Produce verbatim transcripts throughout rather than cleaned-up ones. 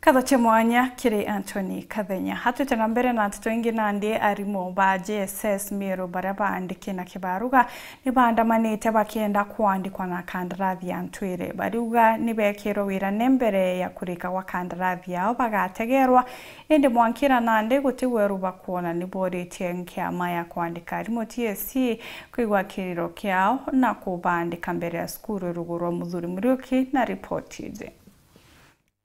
Nkatho cia mwanya kiri Anthony Kathenya. Hatwite na mbere na nteto ingi, nandi arimu ba J S S Meru baria baandiki na kibaruga ni baandamanite bakienda kwandikwa na kandarathi ya ntwire. Bariuga ni beekirwe wira ni mbere ya kurika gwa kandarathi yao bagategerwa, indi mwankira nandi guti weru bakwona. Ni boritie nkiama ya kwandika arimu T S C kwigua kiriro kiao na kubaandika mbere ya cukuru ruguru rwa Muthuri Muriuki na ripoti iji.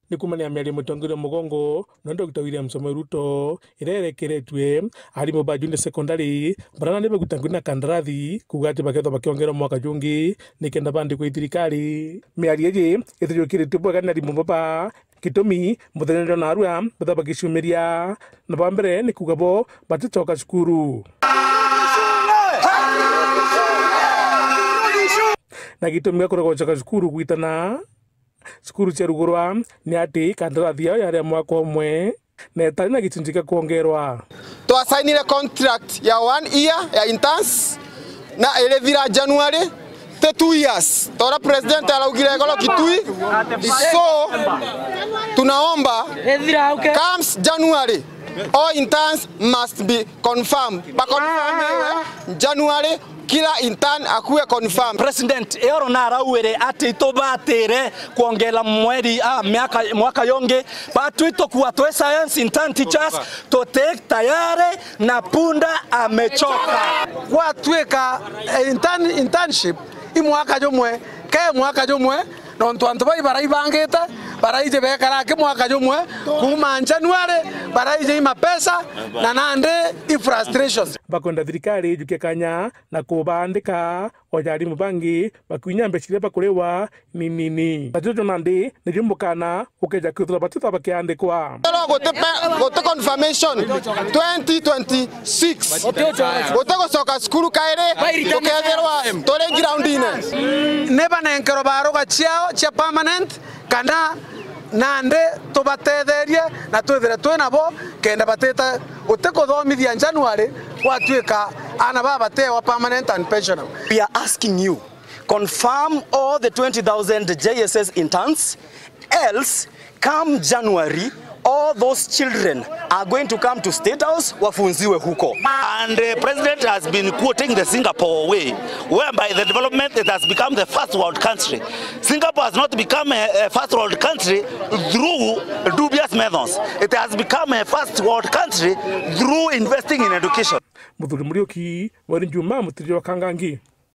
Ni kumania miario mutongeria mugongo na Doctor William Samoei Ruto iria irekeretue, arimu ba junior secondary baria nandi bagutangwi na kandarathi kuuga ati bakethwa bakiongerwa mwaka jungi nikenda bandikwa i thirikari. Miario iji itijukiritue bwega ni arimu baba, gitumi muthenya jwa narua bethwa bagiciumiria, na ba mbere ni kuuga bo baticoka cukuru. Na gitumi gia kurega gucoka cukuru gwitana cukuru cia rugurwa ni ati kandarathi yao yari ya mwaka umwe na itari na gicunji gia kwongerwa. Twasainire contract ya one year ya interns na irithira January, ti two years. Tora president araugire igoro Kitui. So, tunaomba comes January, all interns must be confirmed. Ba confirm January, kila intern akuwe confirm. President eoro na arauire ati itubatire kwongera mweri, ah, miaka, mwaka yongi. Batwi tukua twi science intern teachers, tuti tayari na punda amechoka. Gwatwika, eh, intern, internship i mwaka jumwe, ke mwaka jumwe, nontu antu bai baraibangite, baraije bekara aki mwaka jumwe, kuuma January, baraije i mapesa, na nandi i frustrations. Bakwenda thirikari ijukie kanya na kubaandika, o ja arimu bangi bakiunya mbeca iria bakuriwa ni nini. Na jojo nandi nijo mukana ukeja kwithirwa batithwa bakiandikwa. Guti pe-, guti confirmation twenty twenty-six. Guti gucoka cukuru kairi, tukethirwa turi groundine. Ni banenkerwa baruga ciao cia permanent, kana nandi tubatetherie na twithire twi nabo, kenda batita guti kuthomithia January gwatwika ana baba batewa permanent and pensionable. We are asking you, confirm all the twenty thousand J S S interns, else come January, all those children are going to come to State House, wafunziwe huko. And the president has been quoting the Singapore way, whereby the development, it has become the first world country. Singapore has not become a, a first world country through dubious methods. It has become a first world country through investing in education. Muthuri Muriuki, Weri Juma, Mutiri wa Kangangi.